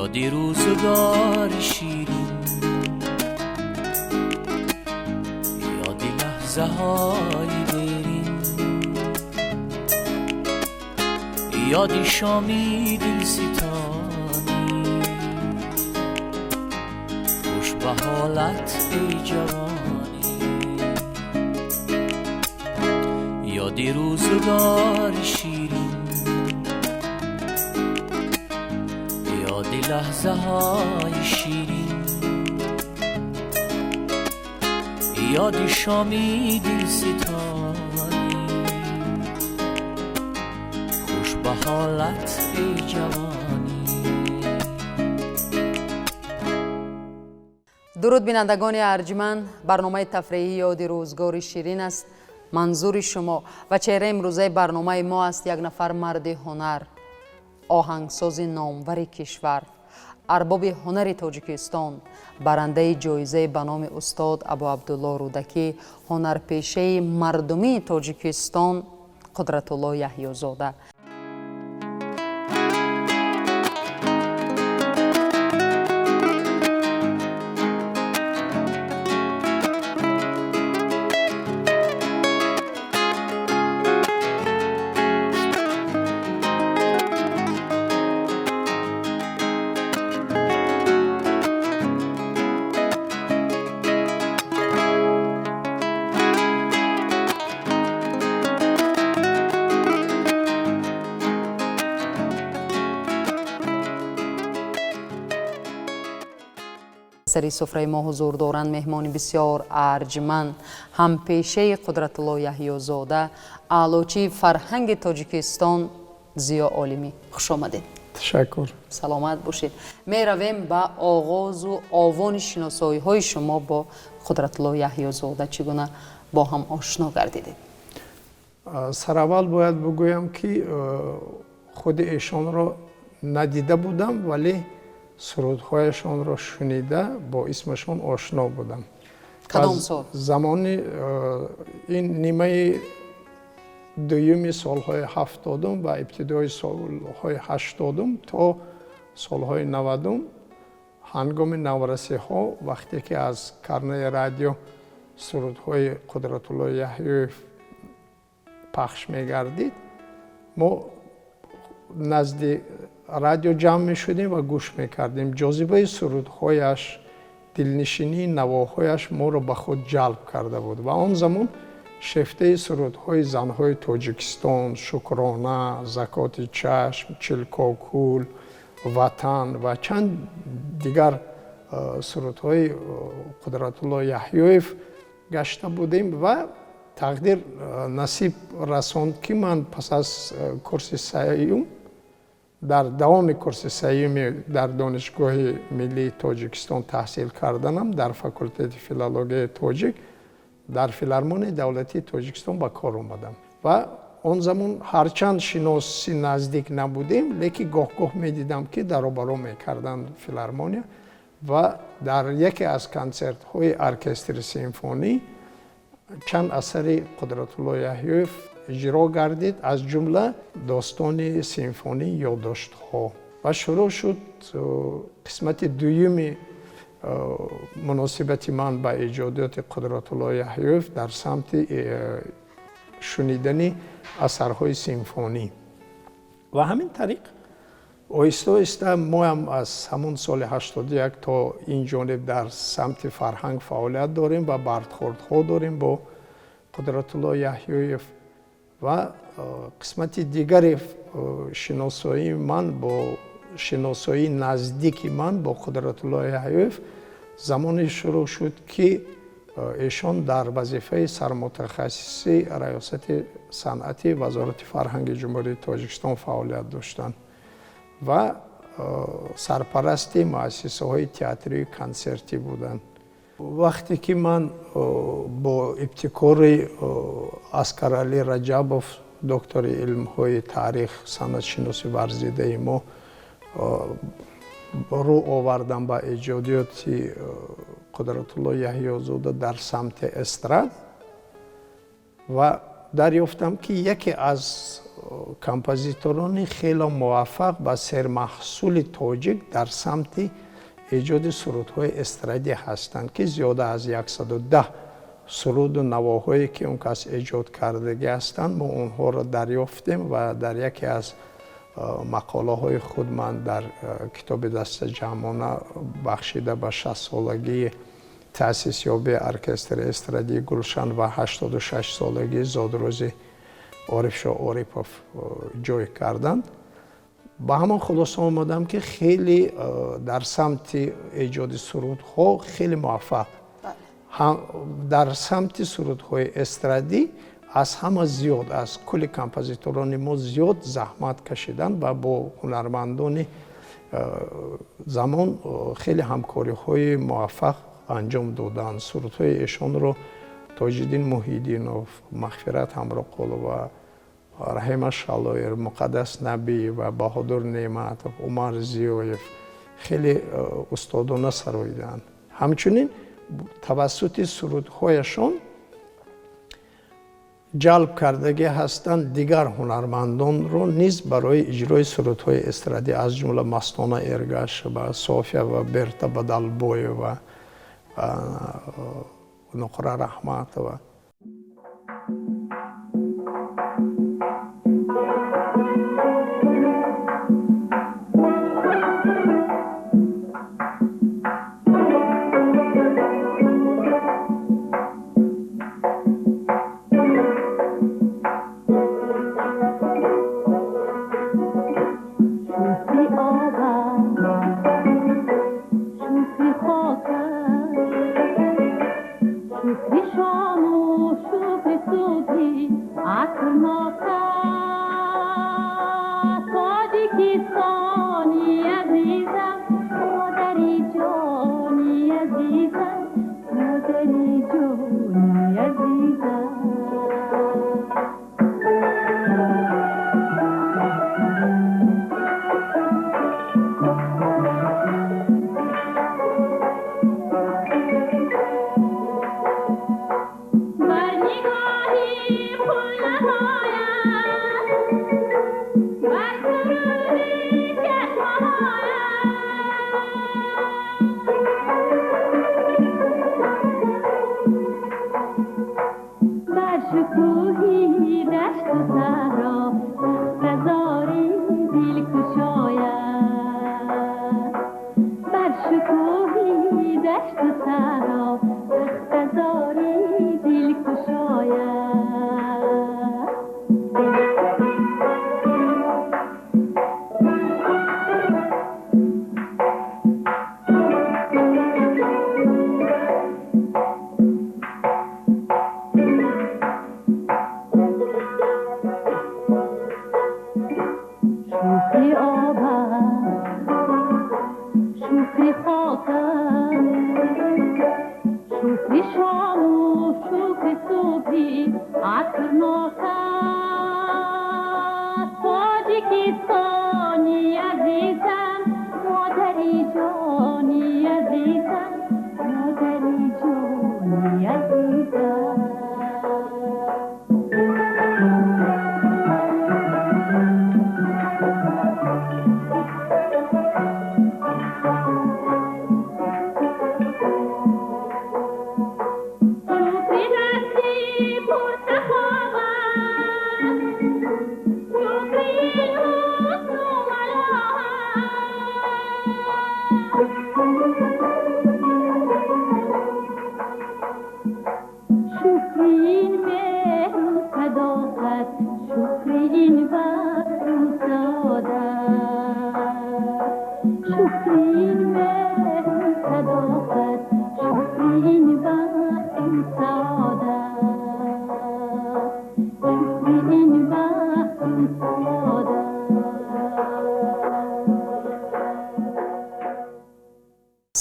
Ёди рӯзгори ширин, ёди лаҳзаҳои дерин, ёди шоми дилситонӣ. Хуш ба ҳолат, эй ҷавонӣ, ёди рӯзгори ширин, ёди лаҳзаҳои ширин, ёди шоми дилситонӣ. Хуш ба ҳолат, эй ҷавонӣ. Дуруд, бинандагони арҷманд. Барномаи тафриҳии «Ёди рӯзгори ширин» аст манзури шумо ва чеҳраи имрӯзаи барномаи мо аст як нафар марди ҳунар, оҳангсози номвари кишвар, арбоби ҳунари Тоҷикистон, барандаи ҷоизаи ба номи устод Абу Абдулло Рӯдакӣ, ҳунарпешаи мардумии Тоҷикистон Қудратулло Яҳёзода. Сари суфраи мо ҳузур доранд меҳмони бисёр арҷманд, ҳампешаи Қудратулло Яҳёзода, аълочии фарҳанги Тоҷикистон Зиё Олимӣ. Хуш омадед. Ташаккур. Саломат бошед. Меравем ба оғозу овони шиносоиҳои шумо бо Қудратулло Яҳёзода. Чӣ гуна бо ҳам ошно гардидед? Сараввал бояд бигӯям, ки худи эшонро надида будам, вале сурудҳояшонро шунида, бо исмашон ошно будам. Кадом сол? Замони ин нимаи дуюми солҳои 70-ум ва ибтидои солҳои 80-ум то солҳои 90-ум, ҳангоми наврасиҳо, вақте ки аз карнаи радио сурудҳои Қудратулло Яҳёев пахш мегардид, мо назди радио ҷамъ мешудем ва гӯш мекардем. Ҷозибаи сурудҳояш, дилнишинии навоҳояш моро ба худ ҷалб карда буд ва он замон шефтаи сурудҳои занҳои Тоҷикистон, Шукрона, Закоти чашм, Чилкокул, Ватан ва чанд дигар сурудҳои Қудратулло Яҳёев гашта будем ва тақдир насиб расонд, ки ман пас аз курси сеюм, дар давоми курси сеюми дар Донишгоҳи миллии Тоҷикистон таҳсил карданам, дар факултети филологияи тоҷик, дар Филармонияи давлатии Тоҷикистон ба кор омадам ва он замон ҳарчанд шиноси наздик набудем, лекин гоҳ-гоҳ медидам, ки даробаро мекарданд филармония ва дар яке аз консертҳои оркестри симфонӣ чанд асари Қудратулло Яҳёев иҷро гардид, аз ҷумла достони симфонӣ «Ёддоштҳо». Ва шурӯъ шуд қисмати дуюми муносибати ман ба эҷодиёти Қудратулло Яҳёев дар самти шунидани асарҳои симфонӣ. Ва ҳамин тариқ оҳиста оҳиста моам аз ҳамон соли 81 то ин ҷониб дар самти фарҳанг фаъолият дорем ва бархӯрдҳо дорем бо Қудратулло Яҳёев. Ва қисмати дигари шиносоии ман бо шиносоии наздики ман бо Қудратулло Яҳёев замоне шурӯъ шуд, ки эшон дар вазифаи сармутахассиси раёсати санъати Вазорати фарҳанги Ҷумҳурии Тоҷикистон фаъолият доштанд ва сарпарасти муассисаҳои театрию консертӣ буданд. Вақте ки ман бо ибтикори Аскаралӣ Раҷабов, доктори илмҳои таърих, санъатшиноси варзидаи мо, рӯ овардам ба эҷодиёти Қудратулло Яҳёзода дар самти эстрад ва Дарёфтам, ки яке аз композиторони хеле муваффақ ва сермаҳсули тоҷик дар самти эҷоди сурудҳои эстрадӣ ҳастанд, ки зиёда аз 110 суруду навоҳое, ки он кас эҷод кардагӣ ҳастанд, мо онҳоро дарёфтем. Ва дар яке аз мақолаҳои худ ман дар китоби дастаҷамъона, бахшида ба 60-солагии таъсисёбии оркестри эстрадии «Гулшан» ва 86-солагии зодрӯзи Орифшо Орипов ҷой карданд, ба ҳамон хулоса омадам, ки хеле дар самти эҷоди сурудҳо хеле муваффақ, дар самти сурудҳои эстрадӣ аз ҳама зиёд, аз кулли композиторони мо зиёд заҳмат кашиданд ва бо ҳунармандони замон хеле ҳамкориҳои муваффақ анҷом доданд. Сурудҳои эшонро Тоҷиддин Муҳиддинов, Мағфират Ҳамроқулова, Раҳима Шалоир, Муқаддас Набиева, Баҳодур Неъматов, Умар Зиёев хеле устодона сароиданд. Ҳамчунин тавассути сурудҳояшон ҷалб кардагӣ ҳастанд дигар ҳунармандонро низ барои иҷрои сурудҳои эстрадӣ, аз ҷумла Мастона Эргашева, София ва Берта Бадалбоева, Нуқра Раҳматова.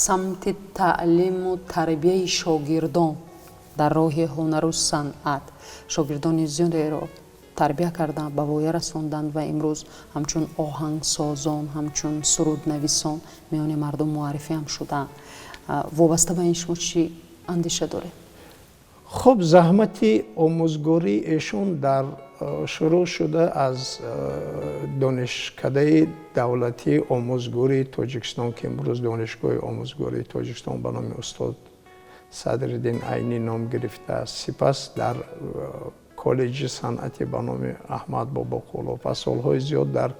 Самти таълиму тарбияи шогирдон дар роҳи ҳунару санъат шогирдони зиёдеро тарбия карданд, ба воя расонданд ва имрӯз ҳамчун оҳангсозон, ҳамчун суруднависон миёни мардум муаррифӣ ҳам шудаанд. Вобаста ба ин шумо чӣ андеша доред? Хуб, заҳмати омӯзгории эшон дар шурӯъ шуда аз Донишкадаи давлатии омӯзгории Тоҷикистон, ки имрӯз Донишгоҳи омӯзгории Тоҷикистон ба номи устод Садриддин Айнӣ ном гирифтааст, сипас дар коллеҷи санъатӣ ба номи Аҳмад Бобоқулов ва солҳои зиёд дар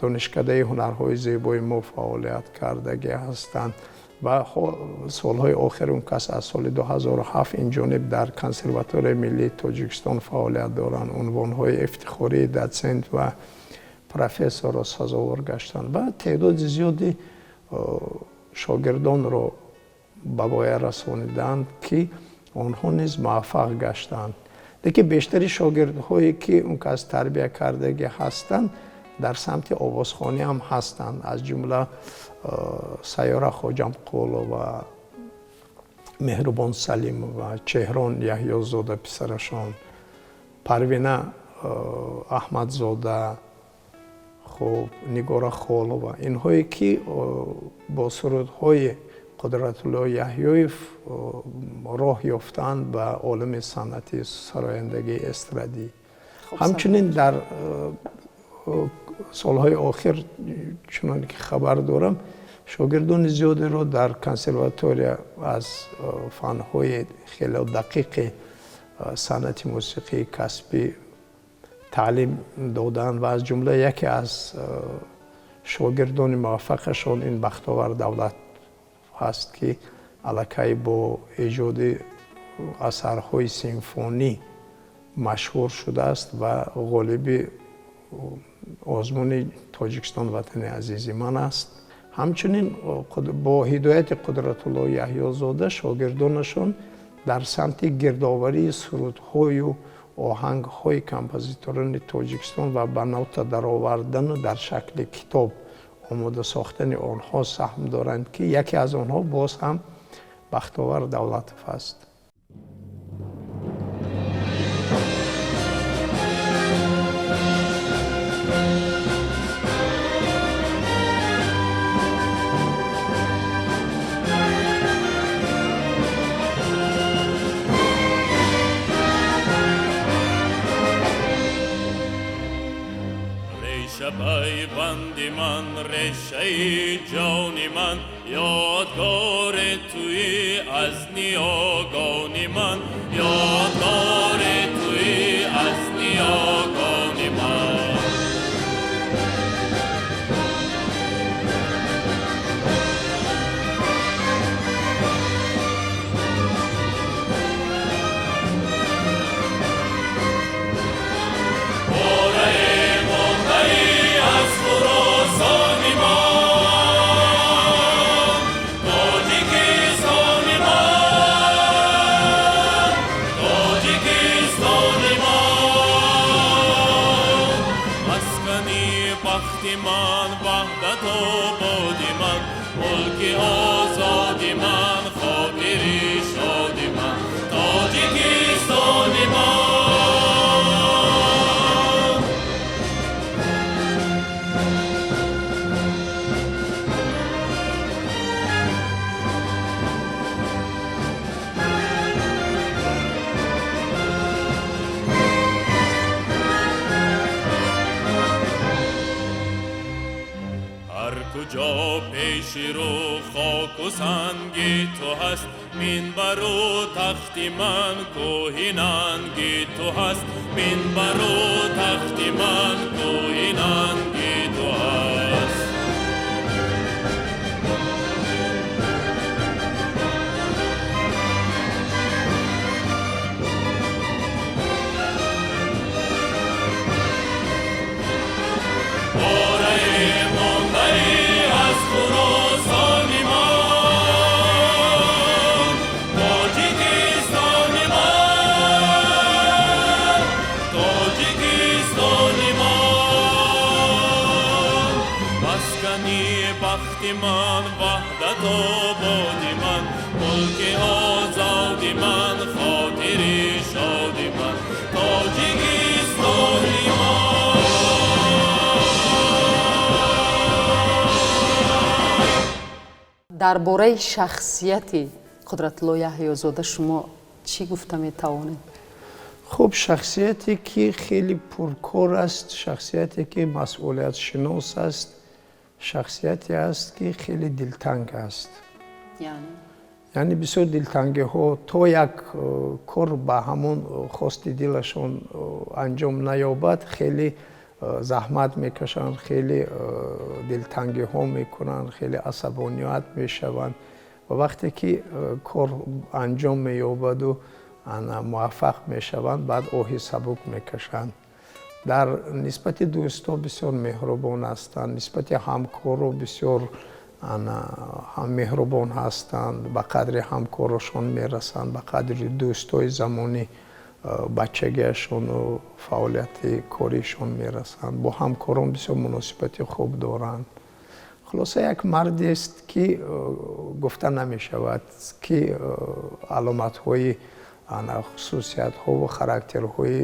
Донишкадаи ҳунарҳои зебои мо фаъолият кардагӣ ҳастанд ва солҳои охир он кас аз соли 2007 инҷониб дар Консерваторияи миллии Тоҷикистон фаъолият доранд, унвонҳои ифтихории дотсент ва профессорро сазовор гаштанд ва теъдоди зиёди шогирдонро ба воя расониданд, ки онҳо низ муваффақ гаштанд. Лекин бештари шогирдҳое, ки он кас тарбия кардагӣ ҳастанд, дар самти овозхонӣ ҳам ҳастанд, аз ҷумла Сайёра Хоҷамқулова, Меҳрубон Салимова, Чеҳрон Яҳёзода писарашон, Парвина Аҳмадзода, хуб, Нигора Холова, инҳое ки бо сурудҳои Қудратулло Яҳёев роҳ ёфтанд ба олами санъати сарояндагии эстрадӣ. Ҳамчунин дар солҳои охир, чунон ки хабар дорам, шогирдони зиёдеро дар консерватория аз фанҳои хеле дақиқи санъати мусиқии касбӣ таълим доданд ва аз ҷумла яке аз шогирдони муваффақашон ин Бахтовар Давлат ҳаст, ки аллакай бо эҷоди асарҳои симфонӣ машҳур шудааст ва ғолиби озмуни Тоҷикистон ватани азизи ман аст. Ҳамчунин бо ҳидояти Қудратулло Яҳёзода шогирдонашон дар самти гирдоварии сурудҳою оҳангҳои композиторони Тоҷикистон ва ба нота даровардану дар шакли китоб омода сохтани онҳо саҳм доранд, ки яке аз онҳо боз ҳам Бахтовар Давлатов аст. Пайванди ман, решаи ҷони ман, ёдгори туи аз ниёгони ман, ёдгори туи аз ниёгони ман. Хоку санги ту ҳаст, минбару тахти ман кӯҳи нанги ту ҳаст, минбару тахти ман кӯҳи нанги ту ҳаст. Ман ваҳдату боди ман, мулки озоди ман, хотири шоди ман, Тоҷикистони ман. Дар бораи шахсияти Қудратулло Яҳёзода шумо Чӣ гуфта метавонед? Хуб, шахсияте ки хеле пуркор аст, шахсияте ки масъулиятшинос аст, шахсияте аст ки хеле дилтанг аст. Яъне бисёр дилтангиҳо то як кор ба ҳамон хости дилашон анҷом наёбад, хеле заҳмат мекашанд, хеле дилтангиҳо мекунанд, хеле асабоният мешаванд ва вақте ки кор анҷом меёбаду муваффақ мешаванд, баъд оҳи сабук мекашанд. Дар нисбати дӯстҳо бисёр меҳрубон ҳастанд, нисбати ҳамкоро бисёр ҳам меҳрубон ҳастанд, ба қадри ҳамкорошон мерасанд, ба қадри дӯстҳои замони бачагиашону фаъолияти коришон мерасанд, бо ҳамкорон бисёр муносибати хуб доранд. Хулоса, як мардест ки гуфта намешавад ки аломатҳои хусусиятҳову характерҳои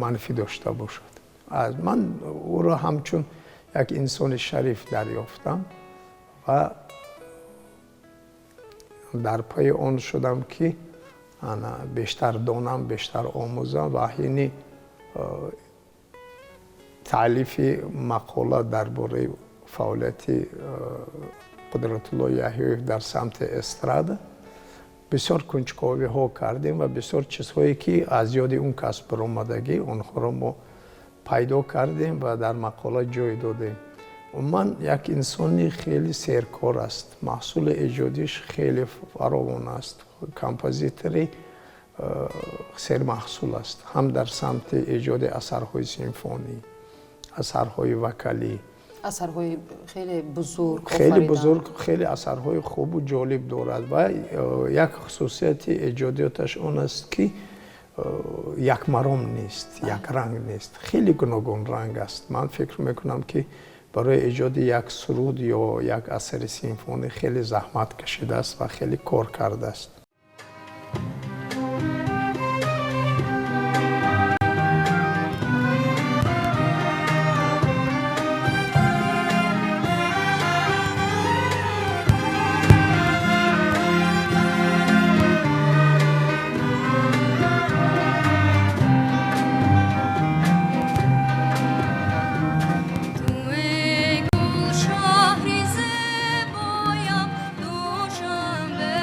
манфӣ дошта бошад. Ман ӯро ҳамчун як инсони шариф дарёфтам ва дар пайи он шудам ки бештар донам, бештар омӯзам ва ҳини таълифи мақола дар бораи фаъолияти Қудратулло Яҳёев дар самти эстрада бисёр кунҷковиҳо кардем ва бисёр чизҳое ки аз ёди он кас баромадагӣ, онҳоро мо пайдо кардем ва дар мақола ҷой додем. Умуман, як инсони хеле серкор аст, маҳсули эҷодиш хеле фаровон аст, композитори сермаҳсул аст, ҳам дар самти эҷоди асарҳои симфонӣ, асарҳои вокалӣ. Асарҳои хеле бузург. Хеле бузург, хеле асарҳои хубу ҷолиб дорад ва як хусусияти эҷодиёташ он аст ки якмаром нест, якранг нест, хеле гуногунранг аст. Ман фикр мекунам ки барои эҷоди як суруд ё як асари симфонӣ хеле заҳмат кашидааст ва хеле кор кардааст. Гулшаҳри зебоям Душанбе.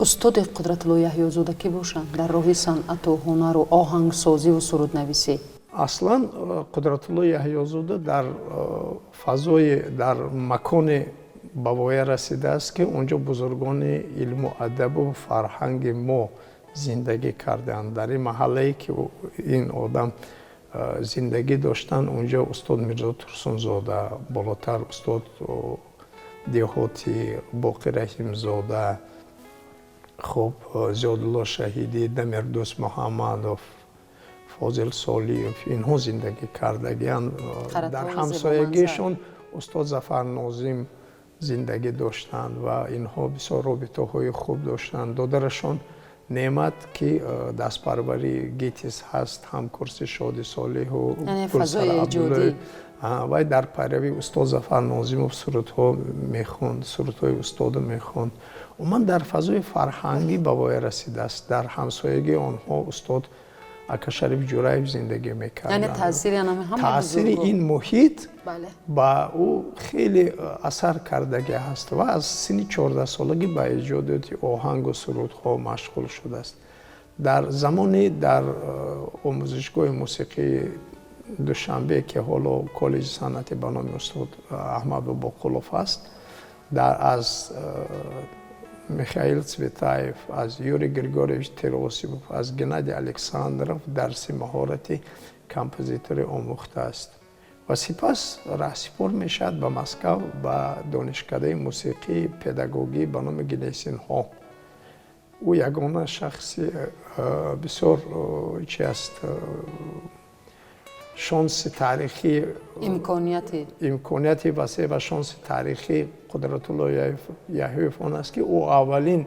Устоди Қудратулло Яҳёзода кӣ бошанд дар роҳи санъату ҳунару оҳангсозиву суруднависӣ? Аслан Қудратулло Яҳёзода дар фазои, дар маконе ба воя расидааст, ки онҷо бузургони илму адабу фарҳанги мо зиндагӣ кардаанд. Дар ин маҳаллае ки ин одам зиндагӣ доштанд, онҷо устод Мирзо Турсунзода, болотар устод Деҳотӣ, Боқӣ Раҳимзода, хуб, Зиёдулло Шаҳидӣ, Дамирдӯст Муҳаммадов, Фозил Солиев, инҳо зиндагӣ кардагианд. Дар ҳамсоягиашон устод Зафар Нозим зиндагӣ доштанд ва инҳо бисёр робитаҳои хуб доштанд. Додарашон Неъмат, ки дастпарвари ГИТИС ҳаст, ҳамкурси Шоди Солиҳу Гулсара, вай дар пайравии устод Зафар Нозимов сурудҳо мехонд, сурудҳои устодо мехонд. Умуман дар фазои фарҳангӣ ба воя расидааст. Дар ҳамсоягии онҳо устод Акашариф Ҷураев зиндагӣ мекард. Таъсири ин муҳит ба ӯ хеле асар кардагӣ ҳаст ва аз синни 14-солагӣ ба эҷодиёти оҳангу сурудҳо машғул шудааст. Дар замони дар омӯзишгоҳи мусиқии Душанбе, ки ҳоло коллеҷи санъатӣ ба номи устод Аҳмад Бобоқулов аст, аз Михаил Цветаев, аз Юрий Григорьевич Теросипов, аз Геннадий Александров дарси маҳорати композиторӣ омӯхтааст ва сипас раҳсипор мешавад ба Москав, ба донишкадаи мусиқии педагогӣ ба номи Гнесинҳо. Ӯ ягона шахси бисёр чи аст, шонси таърихӣ, имконияти васеъ ва шонси таърихии Қудратулло Яҳёев он аст, ки ӯ аввалин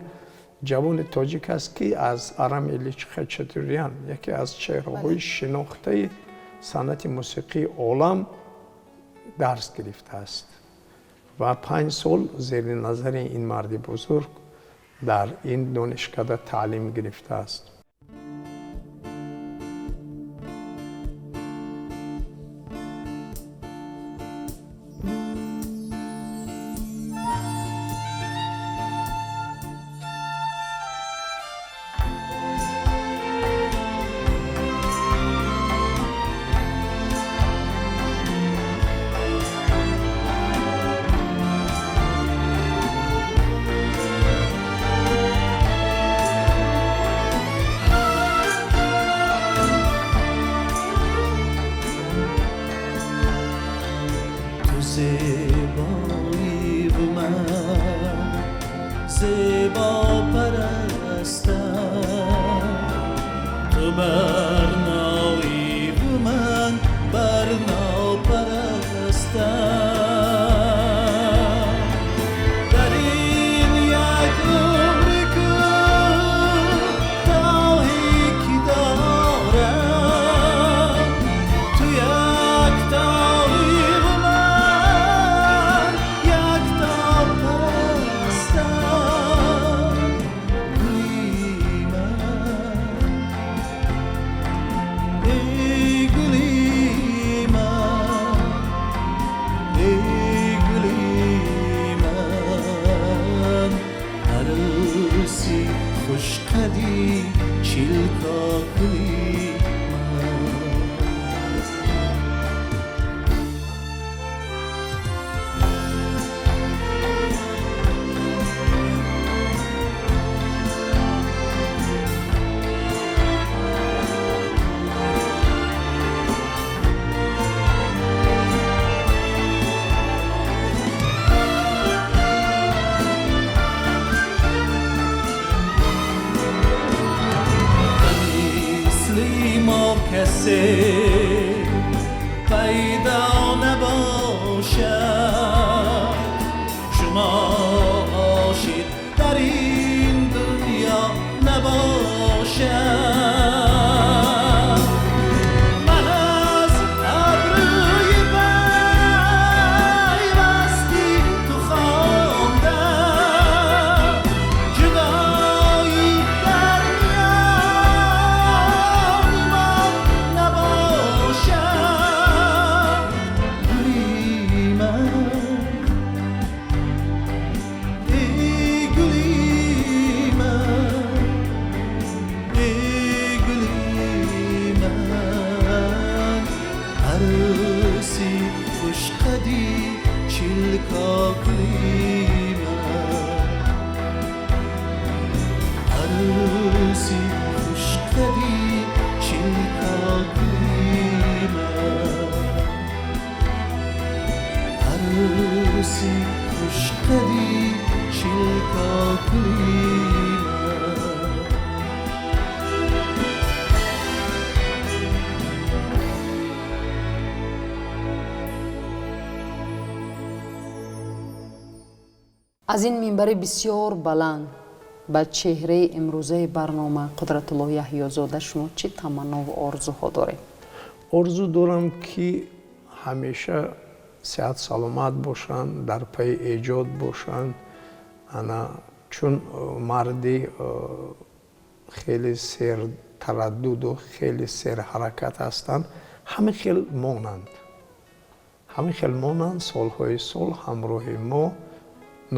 ҷавони тоҷик аст, ки аз Арам Ильич Хачатурян, яке аз чеҳраҳои шинохтаи санъати мусиқии олам, дарс гирифтааст ва 5 сол зери назари ин марди бузург дар ин донишкада таълим гирифтааст. хушқади чилкокли ман, арӯси хушқади чилкокли ман, арӯси хушқади чилкокли ман. Аз ин минбари бисёр баланд ба чеҳраи имрӯзаи барнома Қудратулло Яҳёзода шумо чӣ таманнову орзуҳо доред? Орзу дорам, ки ҳамеша сиҳат саломат бошанд, дар пайи эҷод бошанд. Ана чун марди хеле сертараддуду хеле серҳаракат ҳастанд, ҳама хел монанд, ҳама хел монанд, солҳои сол ҳамроҳи мо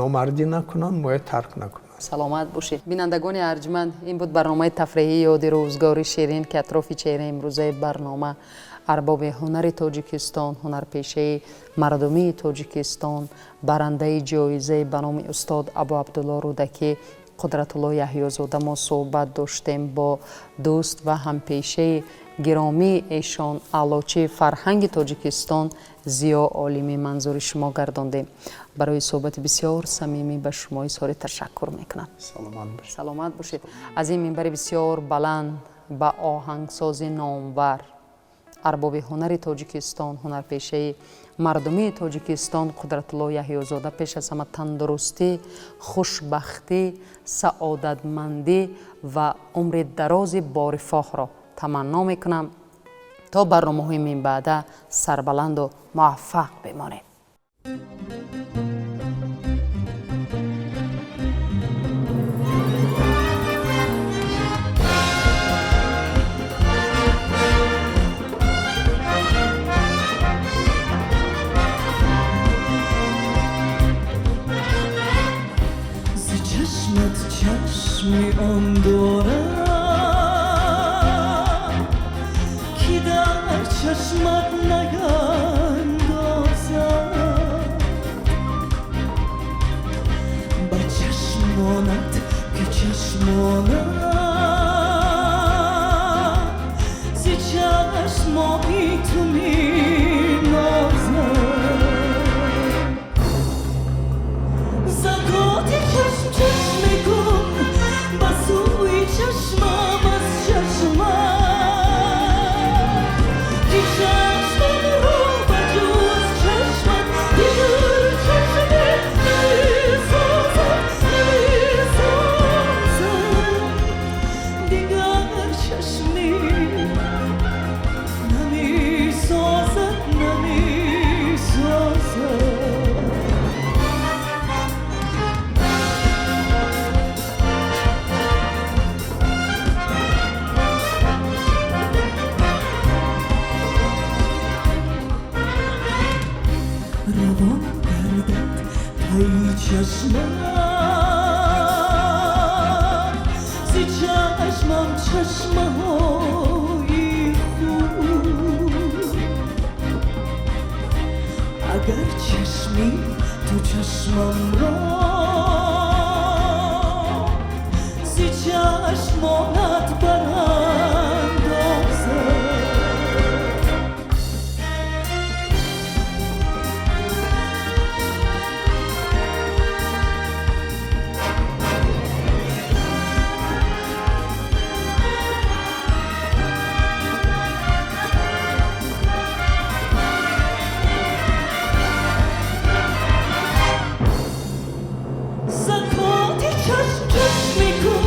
номардӣ накунанд, моя тарк накунанд. Саломат бошед. Бинандагони арҷманд, ин буд барномаи тафреҳии ёди рӯзгори ширин, ки атрофи чеҳраи имрӯзаи барнома арбоби ҳунари Тоҷикистон, ҳунарпешаи мардумии Тоҷикистон, барандаи ҷоизаи ба номи устод Абу Абдулло Рӯдакӣ Қудратулло Яҳёзода мо суҳбат доштем бо дӯст ва ҳампешаи гиромии эшон, аълочии фарҳанги Тоҷикистон Зиё Олимӣ манзури шумо гардондем. Барои суҳбати бисёр самимӣ ба шумо изҳори ташаккур мекунам. Саломат бошед. Саломат бошед. Аз ин минбари бисёр баланд ба оҳангсози номвар, арбоби ҳунари Тоҷикистон, ҳунарпешаи мардумии Тоҷикистон Қудратулло Яҳёзода пеш аз ҳама тандурустӣ, хушбахтӣ, саодатмандӣ ва умри дарози борифоҳро таманно мекунам. То барномаҳои минбаъда сарбаланду муваффақ бимонед. Зи чашмат чашми он дорам, ки дар чашмат наяндозам, ба чашмонат ки чашмонам зи чашмони ту менозам. Закоти чашм чашме кун ба сӯи чашмам аз чашмат, ки чашмамро ба ҷуз чашмат дигар чашме намесозад, намесозад, дигар чашме намесозад, намесозад. Равон гардад пайи чашмат зи чашмам чашмаҳои хун, агар чашми ту чашмамро зи чашмонат барандозад. Закоти чашм чашме кун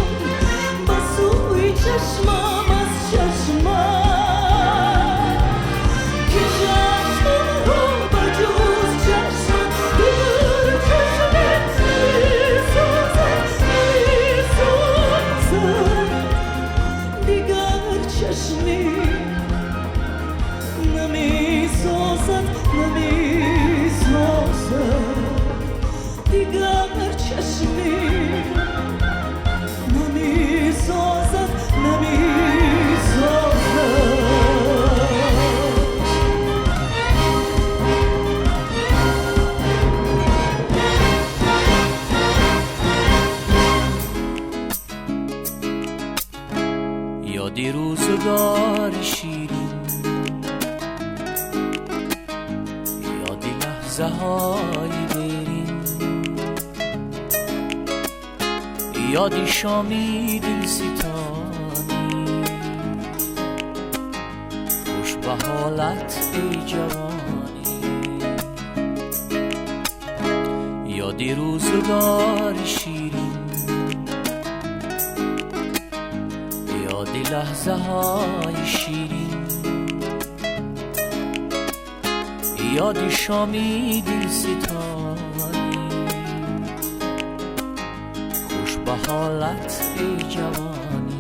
ба сӯи чашмам аз чашмат, ки чашмамро ба ҷуз чашмат дигар чашме намесозад, намесозад, дигар чашме намесозад, намесозад, дигар чашме намесозад, намесозад. лаҳзаҳои дерин, ёди шоми дилситонӣ. Хуш ба ҳолат эй ҷавонӣ, ёди рӯзгори ширин, ёди лаҳзаҳои ширин, ёди шоми дилситонӣ. Хуш ба ҳолат эй ҷавонӣ.